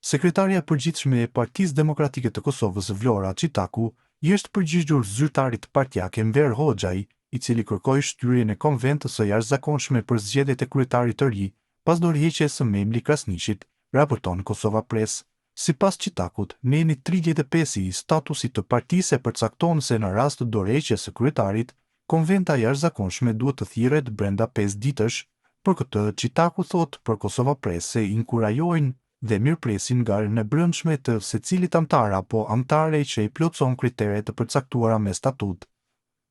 Sekretarja e Përgjithshme e Partisë Demokratike të Kosovës, Vlora Çitaku, i është përgjigjur zyrtarit partiak Enver Hoxhaj, i cili kërkoi shtyrjen e konventës së jashtëzakonshme për zgjedhjet e kryetarit të ri pas dorëheqjes së Memli Krasniqit, raporton Kosovapress. Sipas Çitakut, neni 35 i statusit të partisë e përcakton se në rast të dorëheqjes së kryetarit, konventa e jashtëzakonshme duhet të thirret brenda pesë ditësh. Për këtë, Çitaku thotë për Kosovapress se inkurajojnë dhe mirëpresin garën e brendshme të secilit anëtar apo anëtare që i plotëson kriteret e përcaktuara me statut.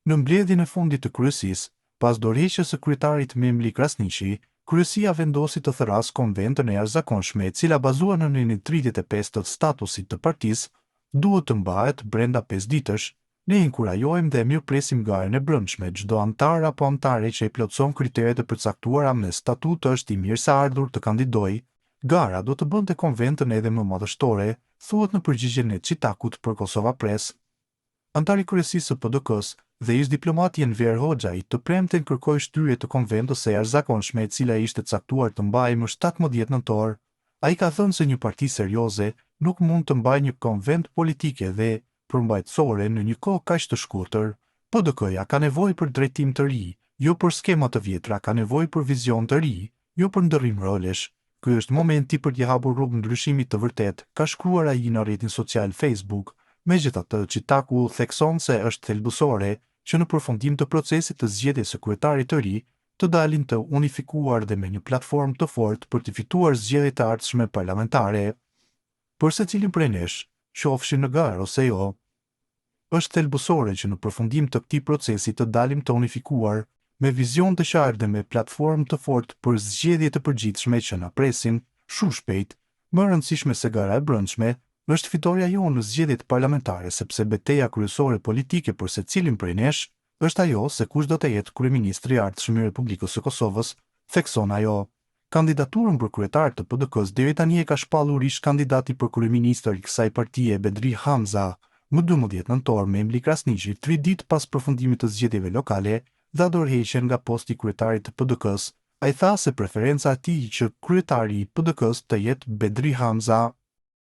Në mbledhjen e fundit të kryesisë, pas dorëheqjes së kryetarit Memli Krasniqi, kryesia vendosi të thërrasë konventën e jashtëzakonshme e cila bazuar në nenin 35 të statusit të partisë, duhet të mbahet brenda pesë ditësh. Ne inkurajojmë dhe mirëpresim garën e brendshme, çdo anëtar apo anëtare që i plotëson kriteret e përcaktuara me statut është i mirëseardhur të kandidojë. Gara do të bënte konventën edhe më madhështore, thuhet në përgjigjen e Çitakut për Kosovapress. Anëtari i kryesisë së PDK-së dhe ish-diplomati Enver Hoxhaj të premten kërkoi shtyrje të konventës së jashtëzakonshme e cila ishte caktuar të mbahej më 17 nëntor. Ai ka thënë se një parti serioze nuk mund të mbajë një konventë politike dhe përmbajtësore në një kohë kaq të shkurtër. PDK-ja ka nevojë për drejtim të ri, jo për skema të vjetra, ka nevojë për vizion të ri, jo për ndërrim rolesh. Ky është momenti për t'i hapur rrugë ndryshimit të vërtetë, ka shkruar ai në rrjetin social Facebook. Megjithatë, Çitaku thekson se është thelbësore që në përfundim të procesit të zgjedhjes së kryetarit të ri, të dalin të unifikuar dhe me një platformë të fortë për t'i fituar zgjedhjet e ardhshme parlamentare. Për secilin prej nesh, qofshin në garë ose jo, Është thelbësore që në përfundim të këtij procesi të dalim të unifikuar, me vizion të qartë dhe me platformë të fortë për zgjedhjet e përgjithshme që na presin shumë shpejt. Më e rëndësishme se gara e brendshme, është fitorja jonë në zgjedhjet parlamentare sepse beteja kryesore politike për secilin prej nesh është ajo se kush do të jetë kryeministri i ardhshëm i Republikës së Kosovës, thekson ajo. Kandidaturën për kryetar të PDK-së deri tani e ka shpallur ish-kandidati për kryeministër i kësaj partie Bedri Hamza. Më 12 nëntor, Memli Krasniqi, tri ditë pas përfundimit të zgjedhjeve lokale, dha dorëheqjen nga posti i kryetarit të PDK-së. Ai tha se preferenca e tij që kryetari i PDK-së të jetë Bedri Hamza.